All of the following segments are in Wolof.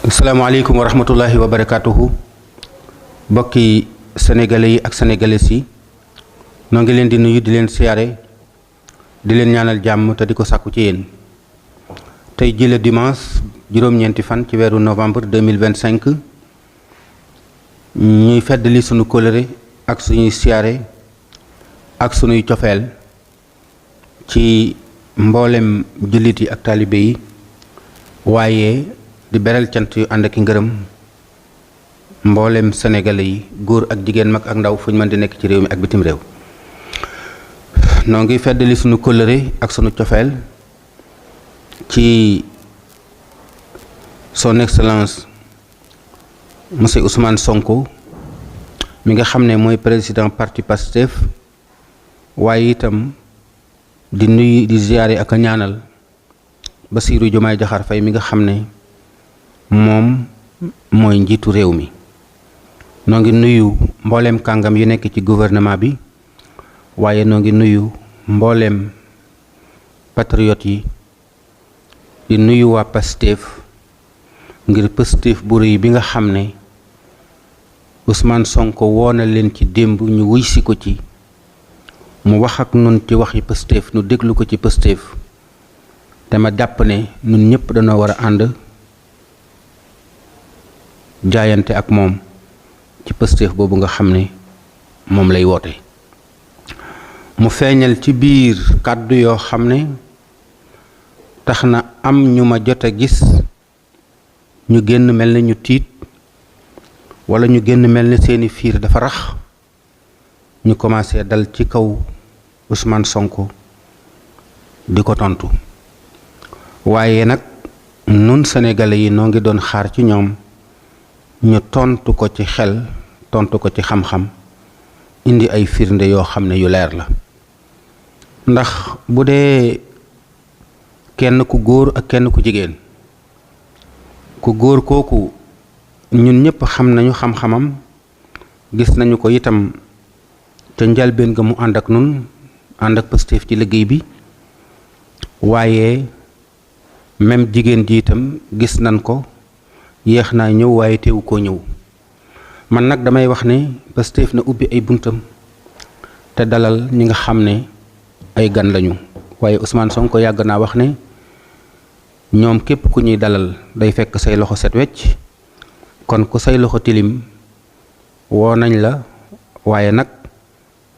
asalaamaaleykum wa rahmatullahi wa barakatuhu bokki sénégalais yi ak sénégalaises yi noo ngi leen di nuyu di leen siyaare di leen ñaanal jàmm te di ko sàkku ci yéen tey ji la dimanche juróom-ñeenti fan ci weeru novembre 2025 ñuy feddali sunu kóllëre ak suñuy siyaare ak sunuy cofeel ci mboolem jullit yi ak taalibe yi waaye di beral cant yu ànd ak ngërëm mboolem sénégalais yi góor ak jigéen mag ak ndaw fu ñu mën di nekk ci réew mi ak bitim réew noo ngi feddali sunu kóllëre ak sunu cofeel ci son excellence monsieur Ousmane Sonko mi nga xam ne mooy président parti Pastef waaye itam di nuyu di ziyaare ak a ñaanal Bassirou Diomaye Diakhar Faye mi nga xam ne moom mooy njiitu réew mi noo ngi nuyu mbooleem kàngam yu nekk ci gouvernement bi waaye noo ngi nuyu mbooleem patriote yi di nuyu waa Pastef ngir Pastef bu rëy bi nga xam ne Ousmane Sonko woona leen ci démb ñu wuy si ko ci mu wax ak nun ci waxi Pastef nu déglu ko ci Pastef te ma jàpp ne nun ñëpp dañoo war a ànd jaayante ak moom ci Pastef boobu nga xam ne moom lay woote mu feeñal ci biir kàddu yoo xam ne tax na am ñu ma jot a gis ñu génn mel ne ñu tiit wala ñu génn mel ne seeni fiir dafa rax ñu commencé dal ci kaw Ousmane Sonko di ko tontu waaye nag nun sénégalais yi noo ngi doon xaar ci ñoom ñu tontu ko ci xel tontu ko ci xam-xam indi ay firnde yoo xam ne yu leer la ndax bu dee kenn ku góor ak kenn ku jigéen ku góor kooku ñun ñëpp xam nañu xam-xamam gis nañu ko itam ca njalbeen ga mu ànd ak nun ànd ak Pastef ci liggéey bi waaye même jigéen ji itam gis nañ ko yéex naa ñëw waaye teewu koo ñëw man nag damay wax ne Pastef na ubbi ay buntam te dalal ñi nga xam ne ay gan lañu waaye Ousmane Sonko yàgg naa wax ne ñoom képp ku ñuy dalal day fekk say loxo set wecc kon ku say loxo tilim woo nañ la waaye nag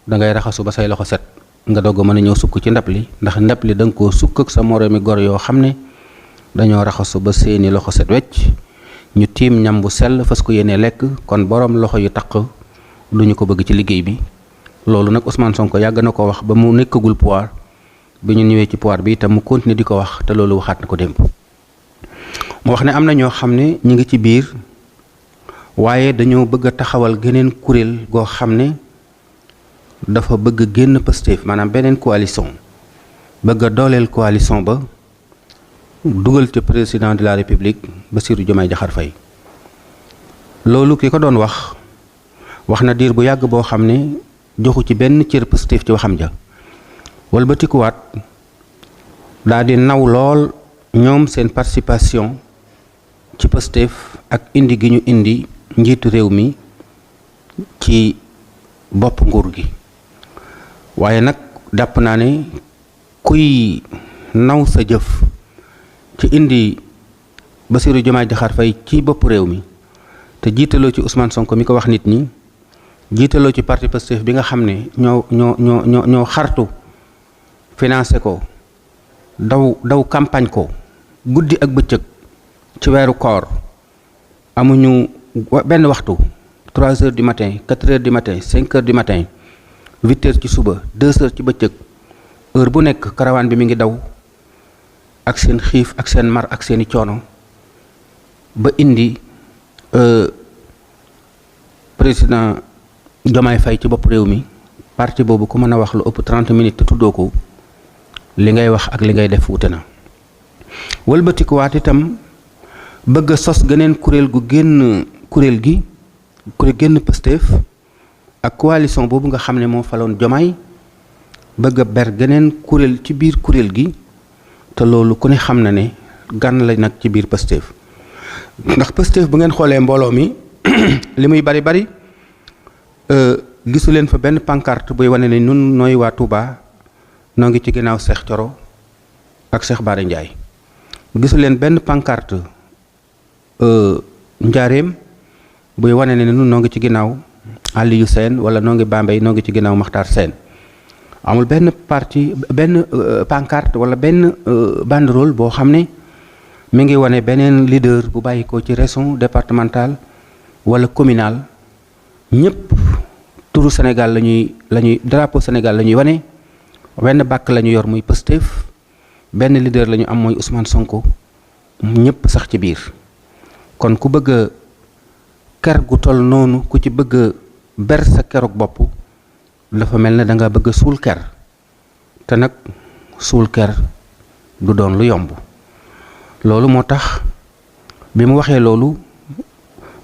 dangay raxasu ba say loxo set nga doog a mën a ñëw sukk ci ndab li ndax ndab li danga koo sukk ak sa moroomi gor yoo xam ne dañoo raxasu ba seeni loxo set wecc ñu tiim ñam bu sell fas ko yéene lekk kon boroom loxo yu taq duñu ko bëgg ci liggéey bi loolu nag Ousmane Sonko yàgg na ko wax ba mu nekkagul pouvoir bi ñu ñëwee ci pouvoir bi itam mu continuer di ko wax te loolu waxaat na ko démb mu wax ne am na ñoo xam ne ñu ngi ci biir waaye dañoo bëgg a taxawal geneen kuréel goo xam ne dafa bëgg génn Pastef maanaam beneen coalition bëgg a dooleel coalition ba dugal ca président de la république Bassirou Diomaye Diakhar Faye loolu ki ko doon wax na diir bu yàgg boo xam ne joxu ci benn cër Pastef ci waxam ja walbatikuwaat daa di naw lool ñoom seen participation ci Pastef ak indi gi ñu indi njiitu réew mi ci bopp nguur gi waaye nag jàpp naa ne kuy naw sa jëf ci indi Bassirou Diomaye Diakhar Faye ci bopp réew mi te jiitaloo ci Ousmane Sonko mi ko wax nit ñi jiitaloo ci parti Pastef bi nga xam ne ñoo xartu financé ko daw campagne ko guddi ak bëccëg ci weeru koor amuñu benn waxtu 3 heures du matin 4 heures du matin 5 heures du matin 8 heures ci suba 2 heures ci bëccëg heure bu nekk karawaan bi mi ngi daw ak seen xiif ak seen mar ak seeni coono ba indi président Diomaye Faye ci bopp réew mi parti boobu ku mën a wax lu ëpp 30 minutes te tuddoo ko li ngay wax ak li ngay def wute na wëlbatikuwaat itam bëgg a sos geneen kuréel gu génn kuréel gi génn Pastef ak coalition boobu nga xam ne moo faloon Diomaye bëgg a ber geneen kuréel ci biir kuréel gi te loolu ku ne xam na ne gan la nag ci biir Pastef ndax Pastef bu ngeen xoolee mbooloo mi li muy bari bari gisu leen fa benn pancarte buy wane ne nun nooy waa Touba noo ngi ci ginnaaw Cheikh Thioro ak Cheikh Bara Ndiaye. gisu leen benn pancarte njaareem buy wane ne nun noo ngi ci ginnaaw Aliou Sène wala noo ngi Bambey noo ngi ci ginnaaw Makhtar Sène. amul benn parti benn pancarte wala benn banderole boo xam ne mi ngi wane beneen leader bu bàyyi ko ci région départementale wala communal. ñëpp turu Sénégal lañuy drapeau Sénégal la ñuy wane, wenn bàkk la ñu yor muy Pastef, benn leader la ñu am mooy Ousmane Sonko, ñëpp sax ci biir. kon ku bëgg a ker gu toll noonu ku ci bëgg a ber sa keruk bopp dafa mel ne da nga bëgg a suul ker, te nag suul ker du doon lu yomb. loolu moo tax bi mu waxee loolu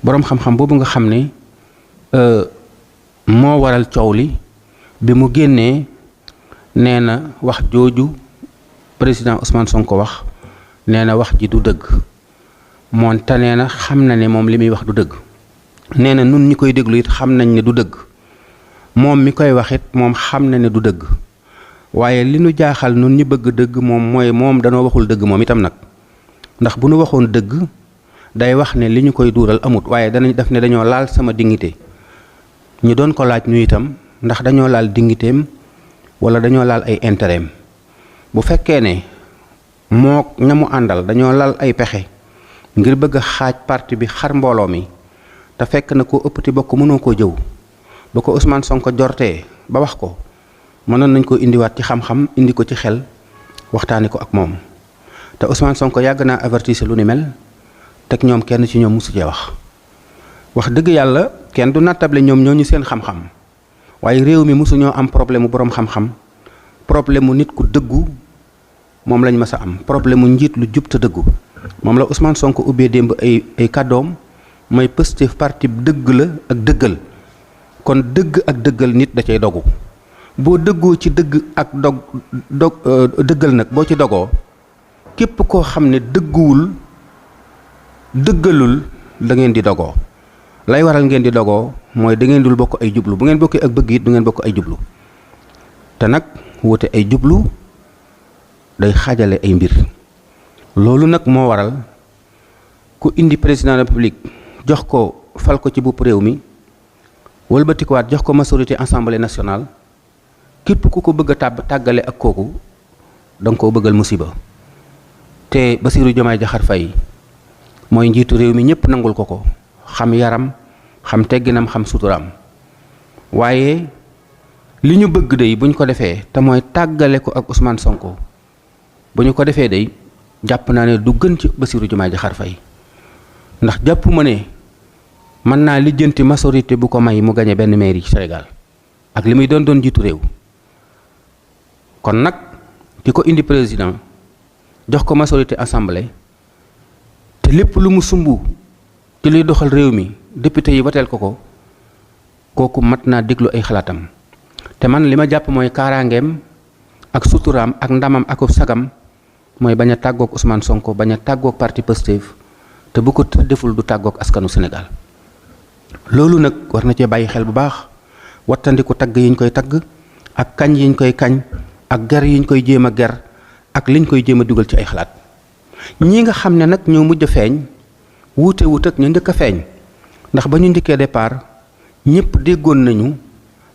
boroom xam-xam boobu nga xam ne moo waral coow li bi mu génnee nee na wax jooju président Ousmane Sonko wax nee na wax ji du dëgg moom te nee na xam na ne moom li muy wax du dëgg. nee na nun ñi koy déglu it xam nañ ne du dëgg, moom mi koy wax it moom xam na ne du dëgg, waaye li nu jaaxal nun ñi bëgg dëgg moom mooy moom danoo waxul dëgg moom itam nag. ndax bu nu waxoon dëgg day wax ne li ñu koy duural amut, waaye danañ def ne dañoo laal sama dignité. ñu doon ko laaj ñu itam ndax dañoo laal dignitéem wala dañoo laal ay intérêt am. bu fekkee ne moo ñamu àndal dañoo laal ay pexe ngir bëgg a xaaj parti bi xar mbooloo mi, te fekk na ko ëppati bokk mënoo koo jëw ba ko Ousmane Sonko jortee ba wax ko mënoon nañ ko indiwaat ci xam-xam indi ko ci xel waxtaani ko ak moom. te Ousmane Sonko yàgg naa avertise lu ni mel teg ñoom kenn ci ñoom mosu cee wax dëgg yàlla kenn du nattable ñoom ñooñu seen xam-xam, waaye réew mi mosu ñoo am problème mu boroom xam-xam, problème mu nit ku dëggu moom lañ mës a am, problème mu njiit lu jub te dëggu moom la Ousmane Sonko ubbee démb ay kàddoom mooy Pastef parti dëgg la ak dëggal. kon dëgg ak dëggal nit da cay dogu, boo dëggoo ci dëgg ak dëggal nag boo ci dogoo képp koo xam ne dëgguwul dëggalul da ngeen di dogoo. lay waral ngeen di dogoo mooy da ngeen dul bokk ay jublu, bu ngeen bokkee ak bëgg it du ngeen bokk ay jublu, te nag wute ay jublu day xaajale ay mbir. loolu nag moo waral ku indi président de la République jox ko fal ko ci bopp réew mi wëlbatikuwaat jox ko majorité assemblée nationale, képp ku ko bëgg a tàggale ak kooku da nga koo bëggal musiba. te Bassirou Diomaye Diakhar Faye mooy njiitu réew mi ñëpp nangul ko xam yaram xam tegginam xam suturaam, waaye li ñu bëgg day bu ñu ko defee te mooy tàggale ko ak Ousmane Sonko bu ñu ko defee day jàpp naa ne du gën ci Bassirou Diomaye Diakhar Faye, ndax jàpp ma ne mën naa lijjanti majorité bu ko may mu gañe benn mairie ci Sénégal ak li muy doon njiitu réew. kon nag ki ko indi président jox ko majorité assemblée te lépp lu mu sumb ci luy doxal réew mi député yi wateel ko kooku mat naa déglu ay xalaatam. te man li ma jàpp mooy kaaraangeem ak suturaam ak ndamam ak sagam mooy bañ a tàggoog Ousmane Sonko, bañ a tàggoog parti Pastef, te bu ko deful du tàggoog askanu Sénégal. loolu nag war na cee bàyyi xel bu baax, wattandiku tagg yiñ koy tagg ak kañ yiñ koy kañ ak ger yiñ koy jéem a ger ak liñ koy jéem a dugal ci ay xalaat. ñi nga xam ne nag ñoo mujj a feeñ wuute wut ak ñu njëkk a feeñ, ndax ba ñu njëkkee départ ñëpp déggoon nañu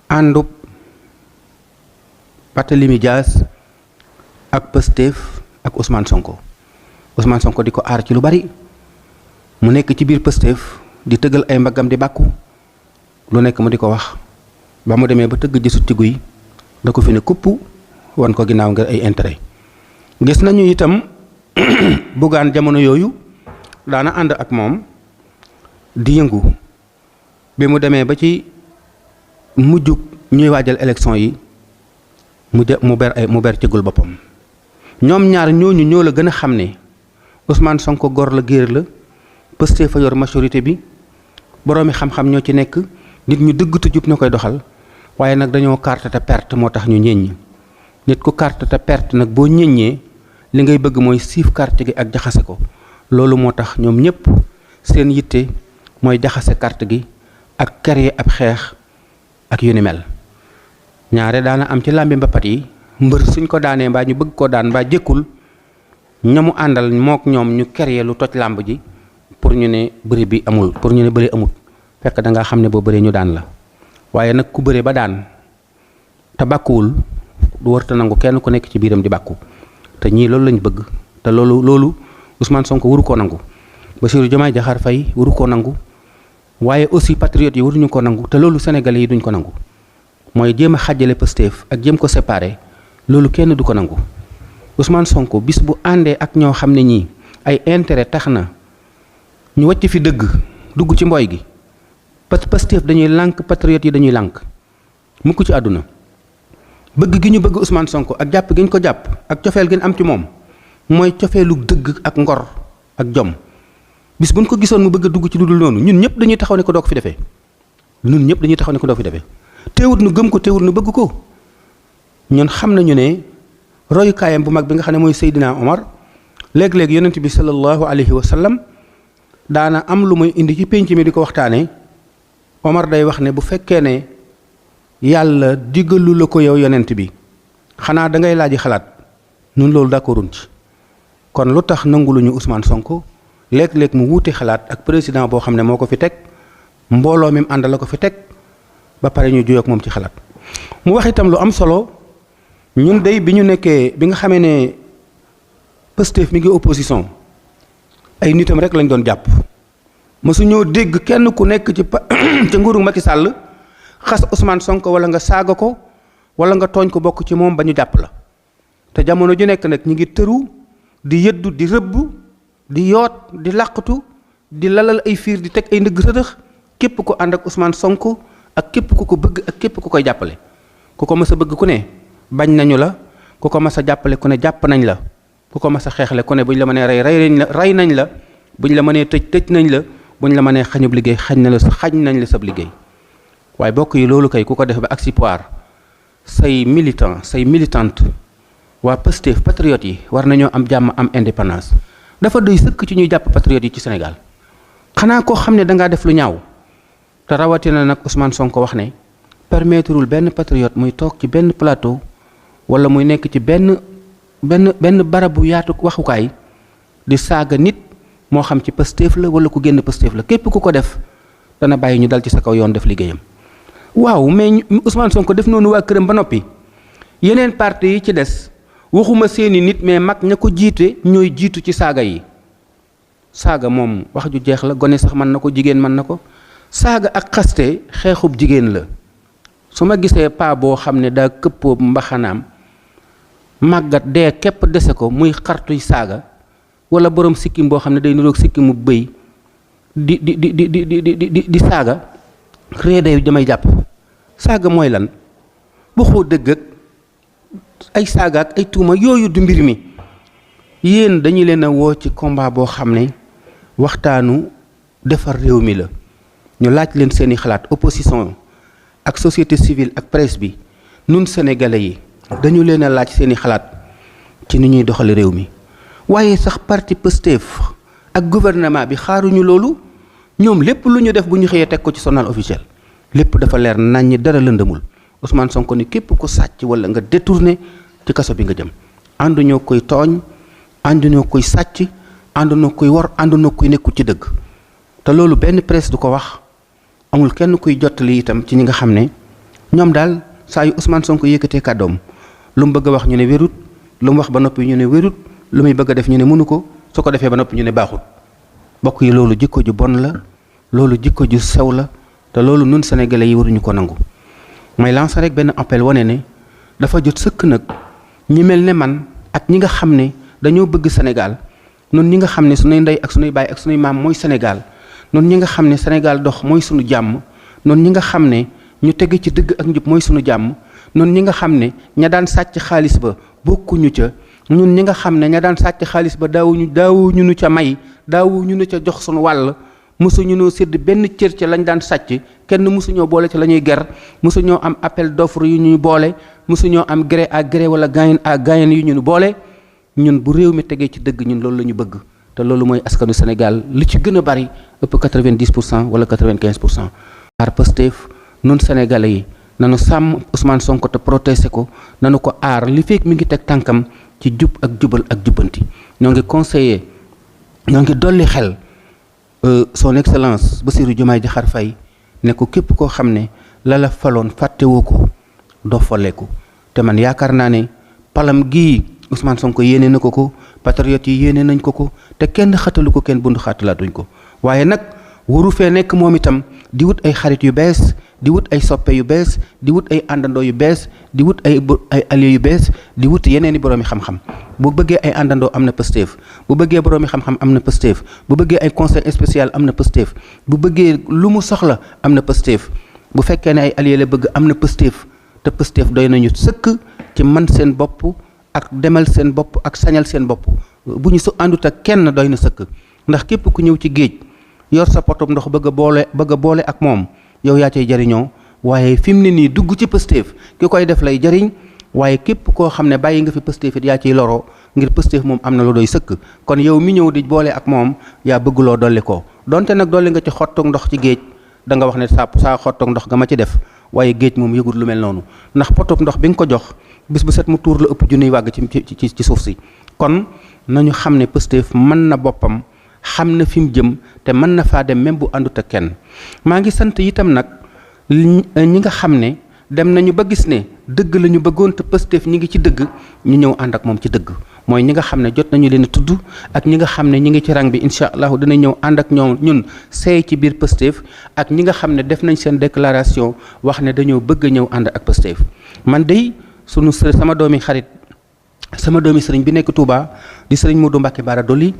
àndub Barthélémy Dias ak Pastef ak Ousmane Sonko. Ousmane Sonko di ko aar ci lu bari, mu nekk ci biir Pastef di tëggal ay mbaggam di bàkku lu nekk mu di ko wax, ba mu demee ba tëgg ji sutti guy da ko fi ne kupp wan ko ginnaaw ngir ay intérêt. gis nañu itam Bougane jamono yooyu daana ànd ak moom di yëngu bi mu demee ba ci mujjug ñuy waajal élection yi mu ber cëggul boppam. ñoom ñaar ñooñu ñoo la gën a xam ne Ousmane Sonko gor la géer la, Pastef fa yor majorité bi, boroomi xam-xam ñoo ci nekk, nit ñu dëgg te jub na koy doxal, waaye nag dañoo carte te perte moo tax ñu ñeññ. nit ku carte te perte nag boo ñeññee li ngay bëgg mooy siif carte gi ak jaxase ko. loolu moo tax ñoom ñëpp seen yitte mooy jaxase carte gi ak créer ab xeex ak yu ni mel. ñaare daana am ci làmbi mbapat yi mbër suñ ko daanee mbaa ñu bëgg koo daan mbaa jékkul ñamu àndal mook ñoom ñu créer lu toj làmb ji pour ñu ne bëri bi amul, pour ñu ne bëri amul, fekk da nga xam ne boo bëree ñu daan la. waaye nag ku bëree ba daan te bàkkuwul du warta nangu kenn ku nekk ci biiram di bàkku, te ñii loolu lañ bëgg, te loolu Ousmane Sonko waru koo nangu, Bassirou Diomaye Diakhar Faye waru koo nangu, waaye aussi patriotes yi waruñu ko nangu, te loolu sénégalais yi duñ ko nangu. mooy jéem a xàjjale Pastef ak jéem ko séparer, loolu kenn du ko nangu. Ousmane Sonko bis bu àndee ak ñoo xam ne ñii ay intérêt tax na ñu wàcc fi dëgg dugg ci mboy gi, Pastef dañuy lànk, patriotes yi dañuy lànk mukk ci àdduna. bëgg gi ñu bëgg Ousmane Sonko ak jàpp gi ñu ko jàpp ak cofeel gi ñu am ci moom mooy cofeelu dëgg ak ngor ak jom. bis buñ ko gisoon mu bëgg a dugg ci lu dul noonu ñun ñëpp dañuy taxaw ne ko doo ko fi defee, ñun ñëpp dañuy taxaw ne ko doo ko fi defee. teewut nu gëm ko, teewut nu bëgg ko. ñun xam nañu ne royukaayam bu mag bi nga xam ne mooy Seydina Omar, léeg-léeg yonent bi sallallahu alayhi wa sallam daana am lu muy indi ci pénc mi di ko waxtaanee. Omar day wax ne bu fekkee ne yàlla diggalu la ko yow yonent bi xanaa da ngay laaji xalaat, ñun loolu d'accorduñ ci. kon lu tax nanguluñu Ousmane Sonko léeg-léeg mu wuute xalaat ak président boo xam ne moo ko fi teg, mbooloo mi mu àndal la ko fi teg, ba pare ñu juyoo ak moom ci xalaat. mu wax itam lu am solo, ñun day bi ñu nekkee, bi nga xamee ne Pastef mi ngi opposition, ay nitam rek lañ doon jàpp. mësu ñoo dégg kenn ku nekk ci ca nguuru Macky Sall xas Ousmane Sonko wala nga saaga ko wala nga tooñ ko bokk ci moom ba ñu jàpp la. te jamono ju nekk nag ñi ngi tëru di yëddu di rëbb di yoot di làqatu di lalal ay fiir di teg ay ndëgg sëdëx képp ku ànd ak Ousmane Sonko ak képp ku ko bëgg ak képp ku koy jàppale. ku ko mës a bëgg ku ne bañ nañu la, ku ko mës a jàppale ku ne jàpp nañ la, ku ko mës a xeexle ku ne buñ la mënee rey nañ la, buñ la mënee tëj nañ la, buñ la mënee xañub liggéey xañ nañ la sab liggéey. waaye bokk yi loolu kay ku ko def ba ak pouvoir, say militant say militante waa Pastef patriotes yi war nañoo am jàmm, am indépendance. dafa doy sëkk ci ñuy jàpp patriotes yi ci Sénégal. xanaa koo xam ne dangaa def lu ñaaw, te rawatina nag Ousmane Sonko wax ne permettrewul benn patriote muy toog ci benn plateau wala muy nekk ci benn barabu yaatu waxukaay di saaga nit, moo xam ci Pastef la wala ku génn Pastef la. képp ku ko def dana bàyyi ñu dal ci sa kaw yoon def liggéeyam. waaw mais Ousmane Sonko def noonu waa këram ba noppi, yeneen parti yi ci des waxuma seeni nit mais mag ña ko jiite ñooy jiitu ci saaga yi. saaga moom wax ju jeex la, gone sax mën na ko, jigéen mën na ko. saaga ak xaste xeexub jigéen la. su ma gisee paa boo xam ne daa këppoo mbaxanaam màggat dee képp dese ko muy xartuy saaga, wala borom sikkim boo xam ne day niroog sikkimu bëy di saaga, ree day damay jàpp. saaga mooy lan? waxoo dëgg ak ay saaga ak ay tuuma yooyu du mbir mi. yéen dañu leen a woo ci combat boo xam ne waxtaanu defar réew mi la. ñu laaj leen seeni xalaat, opposition ak société civile ak presse bi. nun sénégalais yi dañu leen a laaj seeni xalaat ci ni ñuy doxale réew mi. waaye sax parti Pastef ak gouvernement bi xaaruñu loolu. ñoom lépp lu ñu def bu ñu xëyee teg ko ci journal officiel, lépp dafa leer naññi, dara lëndëmul. Ousmane Sonko ni képp ko sàcc wala nga détourné ci kaso bi nga jëm. ànduñoo koy tooñ, ànduñoo koy sàcc, ànduñoo koy wor, ànduñoo koy nekkul ci dëgg. te loolu benn presse du ko wax, amul kenn kuy jottali itam ci ñi nga xam ne ñoom daal saa yu Ousmane Sonko yëkkatee kàddoom lu mu bëgg a wax ñu ne wérut, lu mu wax ba noppi ñu ne wérut, lu muy bëgg a def ñu ne mënu ko, su ko defee ba noppi ñu ne baaxut. bokk yi loolu jikko ju bon la, loolu jikko ju sew la, te loolu nun sénégalais yi waruñu ko nangu. may lancer rek benn appel wane ne dafa jot sëkk nag ñi mel ne man ak ñi nga xam ne dañoo bëgg Sénégal, nun ñi nga xam ne sunuy ndey ak sunuy baay ak sunuy maam mooy Sénégal, nun ñi nga xam ne Sénégal dox mooy sunu jàmm, nun ñi nga xam ne ñu tege ci dëgg ak njub mooy sunu jàmm, nun ñi nga xam ne ña daan sàcc xaalis ba bokkuñu ca, ñun ñi nga xam ne ña daan sàcc xaalis ba daawuñu nu ca may, daawuñu nu ca jox sunu wàll, mësuñu noo sédd benn cër ca lañ daan sàcc, kenn mësuñoo boole ca la ñuy ger, mësuñoo am appel d'offre yu ñuy boole, mësuñoo am gré à gré wala gain à gain yu ñu boole. ñun bu réew mi tegee ci dëgg ñun loolu la ñu bëgg, te loolu mooy askanu Sénégal li ci gën a bari ëpp 90% wala 95%. aar Pastef nun sénégalais yi nanu sàmm Ousmane Sonko te protéger ko nanu ko aar li fekk mi ngi teg tànkam ci jub ak jubal ak jubbanti. ñoo ngi conseiller ñoo ngi dolli xel son excellence Bassirou Diomaye Diakhar Faye ne ko képp koo xam ne la la faloon fàttewoo ko doo folleeku te man yaakaar naa ne palam gii Ousmane Sonko yéene na ko patriotes yi yéene nañ ko te kenn xatalu ko kenn bundu xaatalaatuñ ko waaye nag waru fee nekk moom itam di wut ay xarit yu bees di wut ay soppe yu bees di wut ay àndandoo yu bees di wut ay alliés yu bees di wut yeneen i boroomi xam-xam bu bëggee ay àndandoo am na Pastef bu bëggee boroomi xam-xam am na Pastef bu bëggee ay conseil spécial am na Pastef bu bëggee lu mu soxla am na Pastef bu fekkee ne ay alliés la bëgg am na Pastef te Pastef doy nañu sëkk ci man seen bopp ak demal seen bopp ak sañal seen bopp bu ñu su àndut ak kenn doy na sëkk ndax képp ku ñëw ci géej yor sa potum ndox bëgg a boole ak moom yow yaa cay jariñoo waaye fi mu ne nii dugg ci Pastef ki koy def lay jariñ waaye képp koo xam ne bàyyi nga fi Pastef it yaa ciy loroo ngir Pastef moom am na lu doy sëkk kon yow mi ñëw di boole ak moom yaa bëgguloo dolli ko donte nag dolli nga ci xottuk ndox ci géej da nga wax ne saa xottuk ndox nga ma ci def waaye géej moom yëgul lu mel noonu ndax potuk ndox bi nga ko jox bis bu set mu tuur la ëpp junniy wàgg ci suuf si kon nañu xam ne Pastef mën na boppam xam na fi mu jëm te mën na faa dem même bu àndut ak kenn maa ngi sant itam nag ñi nga xam ne dem nañu ba gis ne dëgg la ñu bëggoon te Pastef ñi ngi ci dëgg ñu ñëw ànd ak moom ci dëgg mooy ñi nga xam ne jot nañu leen a tudd ak ñi nga xam ne ñi ngi ci rang bi incha allahu dina ñëw ànd ak ñun seey ci biir Pastef ak ñi nga xam ne def nañ seen déclaration wax ne dañoo bëgg a ñëw ànd ak Pastef man day sama doomi xarit sama doomi sëriñ bi nekk Touba di sëriñ Modou Mbacké Bara Dolly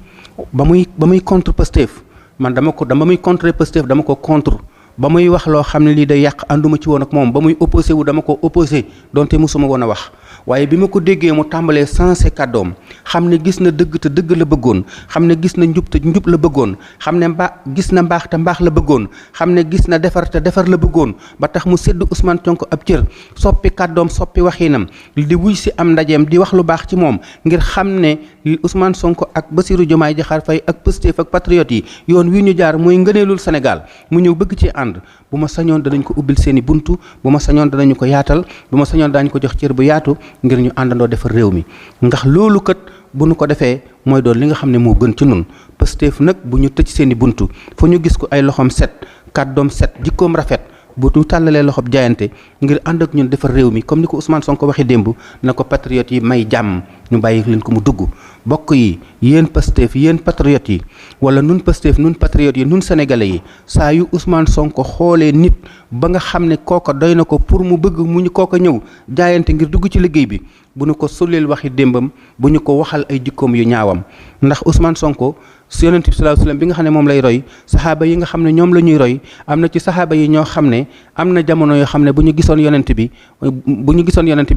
ba muy contre Pastef man dama muy contre Pastef dama ko contre ba muy wax loo xam ne lii day yàq ànduma ci woon ak moom ba muy opposé wu dama ko opposé donte mosuma woon a wax waaye bi ma ko déggee mu tàmbalee sensé kàddoom xam ne gis na dëgg te dëgg la bëggoon xam ne gis na njub te njub la bëggoon xam ne gis na mbaax te mbaax la bëggoon xam ne gis na defar te defar la bëggoon ba tax mu sédd Ousmane Sonko ab cër soppi kàddoom soppi waxinam di wuy si am ndajeem di wax lu baax ci moom ngir xam ne Ousmane Sonko ak Bassirou Diomaye Diakhar Faye ak Pastef ak patriotes yi yoon wi ñu jaar mooy ngëneelul Sénégal mu ñëw bëgg ci ànd bu ma sañoon danañ ko ubbil seeni buntu bu ma sañoon danañu ko yaatal bu ma sañoon daañu ko jox cër bu yaatu ngir ñu àndandoo defar réew mi ndax loolu kat bu nu ko defee mooy doon li nga xam ne moo gën ci nun Pastef nag bu ñu tëj seeni buntu fu ñu gis ko ay loxoom set kàddoom set jikkoom rafet bu ñu tàllalee loxob jaayante ngir ànd ak ñun defar réew mi comme ni ko Ousmane Sonko waxee démb na ko patriotes yi may jàmm ñu bàyyi leen ko mu dugg bokk yi yéen Pastef yéen patriotes yi wala nun Pastef nun patriotes yi nun sénégalais yi saa yu Ousmane Sonko xoolee nit ba nga xam ne kooka doy na ko pour mu bëgg mu ñu kooka ñëw jaayante ngir dugg ci liggéey bi bu ñu ko sulleel waxi démbam bu ñu ko waxal ay jikkoom yu ñaawam ndax Ousmane Sonko su yonent bi sallallahu alayhi wasallam bi nga xam ne moom lay roy saxaaba yi nga xam ne ñoom la ñuy roy am na ci saxaaba yi ñoo xam ne am na jamono yoo xam ne bu ñu gisoon yonent bi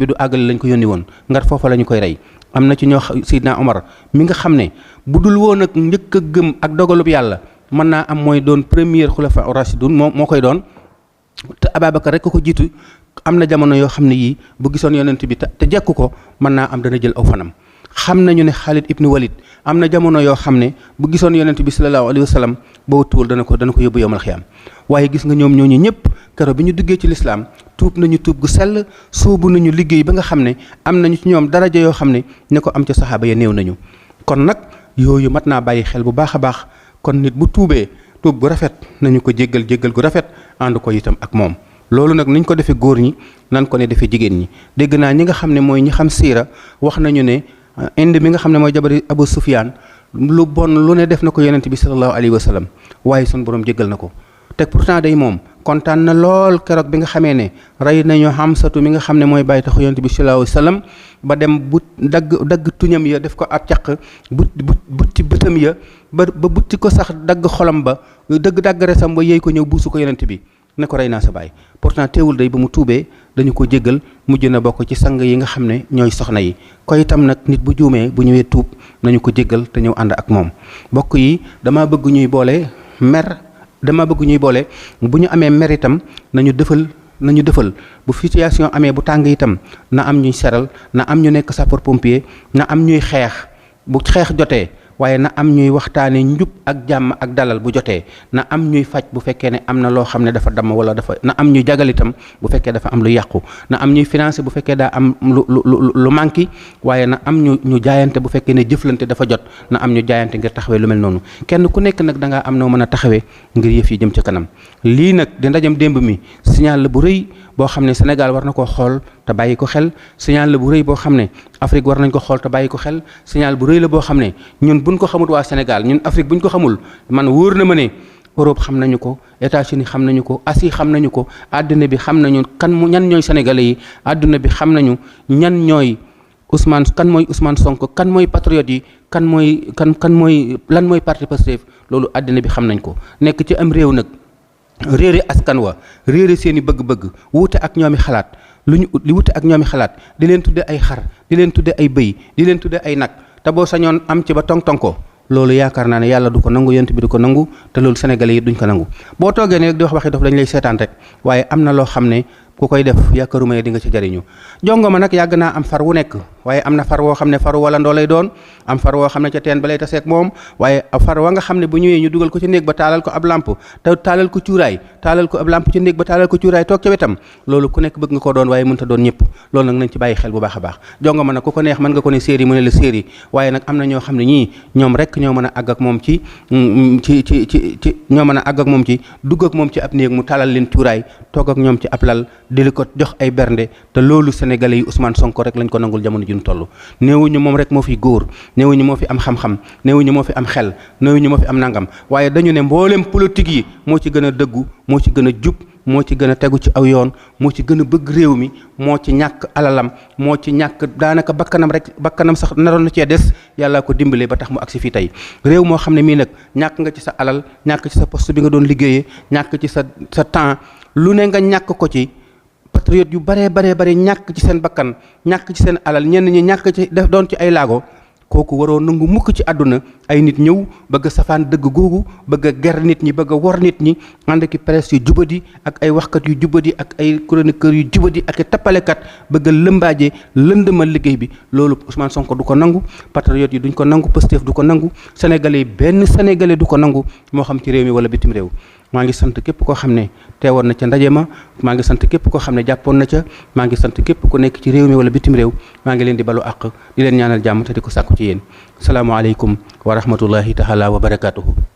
du àggale lañ ko yónni woon ngar foofa la ñu koy rey am na ci ñoo Seydina Omar mi nga xam ne bu dul woon ak njëkk a gëm ak dogalub yàlla mën naa am mooy doon premier xulafa rashidun moo koy doon te Ababacar rek ko jiitu am na jamono yoo xam ne yii bu gisoon yonent bi te jekku ko mën naa am dana jël aw fanam xam nañu ne Khalid ibn Walid am na jamono yoo xam ne bu gisoon yonent bi sallallahu alayhi wa sallam boo tuwul dana ko yóbbu yowmal xiyaam waaye gis nga ñoom ñooñu ñëpp keroog bi ñu duggee ci lislaam tuub nañu tuub gu sell sóobu nañu liggéey ba nga xam ne am nañu ci ñoom daraja yoo xam ne ña ko am ca saxaaba ya néew nañu kon nag yooyu mat naa bàyyi xel bu baax a baax kon nit bu tuubee tuub gu rafet nañu ko jéggal gu rafet ànd ko itam ak moom loolu nag niñ ko defee góor ñi nan ko ne defee jigéen ñi dégg naa ñi nga xam ne mooy ñi xam siira wax nañu ne inde mi nga xam ne mooy jabari Abu Sufyaan lu bon lu ne def na ko yonent bi sallallahu alayhi wa sallam waaye sun borom jéggal na ko te pourtant day moom kontaan na lool keroog bi nga xamee ne rey nañu Hamsatu mi nga xam ne mooy bàyyi taxu yonent bi sallallahu alayhi wa sallam ba dem dagg tuñam ya def ko ab caq butti bëtam ya ba butti ko sax dagg xolam ba dagg resam ba yéey ko ñëw buusu ko yonent bi ne ko rey naa sa baay pourtant teewul day ba mu tuubee dañu ko jéggal mujj na bokk ci sang yi nga xam ne ñooy soxna yi ko itam nag nit bu juumee bu ñëwee tuub nañu ko jéggal te ñëw ànd ak moom bokk yi dama bëgg ñuy boole bu ñu amee mer itam nañu defal bu situation amee bu tàng itam na am ñuy seral na am ñu nekk sapeur pompier na am ñuy xeex bu xeex jotee waaye na am ñuy waxtaane njub ak jàmm ak dalal bu jotee, na am ñuy faj bu fekkee ne am na loo xam ne dafa damm wala dafa, na am ñuy jagal itam bu fekkee dafa am lu yàqu, na am ñuy financé bu fekkee daa am lu manqué, waaye na am ñu jaayante bu fekkee ne jëflante dafa jot, na am ñu jaayante ngir taxawee lu mel noonu. kenn ku nekk nag da ngaa am noo mën a taxawee ngir yëf yi jëm ca kanam. lii nag di ndajam démb mi signal la bu rëy boo xam ne Sénégal war na koo xool te bàyyi ko xel, signal la bu rëy boo xam ne Afrique war nañ ko xool te bàyyi ko xel, signal bu rëy la boo xam ne ñun buñ ko xamul waa Sénégal, ñun Afrique buñ ko xamul, man wóor na ma ne Europe xam nañu ko, États-Unis xam nañu ko, Asie xam nañu ko, àdduna bi xam nañu ñan ñooy sénégalais yi, àdduna bi xam nañu ñan ñooy kan mooy Ousmane Sonko, kan mooy patriote yi, kan mooy lan mooy parti Pastef. loolu àddina bi xam nañ ko. nekk ci am réew nag réere askan wa, réere seeni bëgg-bëgg, wuute ak ñoomi xalaat, li wuute ak ñoomi xalaat, di leen tudde ay xar, di leen tudde ay bëy, di leen tudde ay nag, te boo sañoon am ci ba tong ko, loolu yaakaar naa ne yàlla du ko nangu, yonent bi du ko nangu, te loolu sénégalais yi duñ ko nangu. boo toogee ne rek di wax waxi dof dañ lay seetaan rek, waaye am na loo xam ne ku koy def yaakaaruma di nga ci jariñu. jongoma nag yàgg naa am far wu nekk, waaye am na far woo xam ne faru wala ndoo lay doon, am far woo xam ne ca teen ba lay taseeg moom, waaye far wa nga xam ne bu ñëwee ñu dugal ko ci néeg ba taalal ko ab lamp, te taalal ko cuuraay, taalal ko ab lamp ci néeg ba taalal ko cuuraay toog ca wetam, loolu ku nekk bëgg nga koo doon waaye mënta doon ñëpp. loolu nag nañ ci bàyyi xel bu baax a baax. jongoma nag ku ko neex mën nga ko ne séeri mu ne la séeri, waaye nag am na ñoo xam ne ñii ñoom rek ñoo mën a àgg ak moom ci ñoo mën a àgg ak moom ci dugg ak moom ci ab néeg mu taalal leen cuuraay, toog ak ñoom ci ab lal di ko jox ay bernde, te loolu sénégalais yi Ousmane Sonko rek lañ ko nangul jamono ji ñu toll. néewuñu moom rek moo fi góor, néewuñu moo fi am xam-xam, néewuñu moo fi am xel, néewuñu moo fi am nangam, waaye dañu ne mboolem politique yi moo ci gën a dëggu, moo ci gën a jub, moo ci gën a tegu ci aw yoon, moo ci gën a bëgg réew mi, moo ci ñàkk alalam, moo ci ñàkk daanaka bakkanam sax naroon na cee des, yàlla ko dimbale ba tax mu agsi fii tey. réew moo xam ne mii nag ñàkk nga ci sa alal, ñàkk ci sa poste bi nga doon liggéeyee, ñàkk ci sa temps, lu ne nga ñàkk ko ci. patriote yu baree ñàkk ci seen bakkan, ñàkk ci seen alal, ñenn ñi ñàkk ci def doon ci ay laago, kooku waroo nangu mukk ci àdduna ay nit ñëw bëgg a safaan dëgg googu, bëgg a ger nit ñi, bëgg a wor nit ñi, ànd ki presse yu jubadi ak ay waxkat yu jubadi ak ay chroniqueurs yu jubadi ak i tappalekat, bëgg a lëmbaaje lëndëmal liggéey bi. loolu Ousmane Sonko du ko nangu, patriote yi duñ ko nangu, Pastef du ko nangu, sénégalais yi benn sénégalais du ko nangu, moo xam ci réew mi wala bitim réew. maa ngi sant képp koo xam ne teewoon na ca ndaje ma, maa ngi sant képp koo xam ne jàppoon na ca, maa ngi sant képp ku nekk ci réew mi wala bitim réew, maa ngi leen di balu àq, di leen ñaanal jàmm te di ko sàkku ci yéen. salaamaaleykum wa rahmatullahi taala wa barakaatuhu.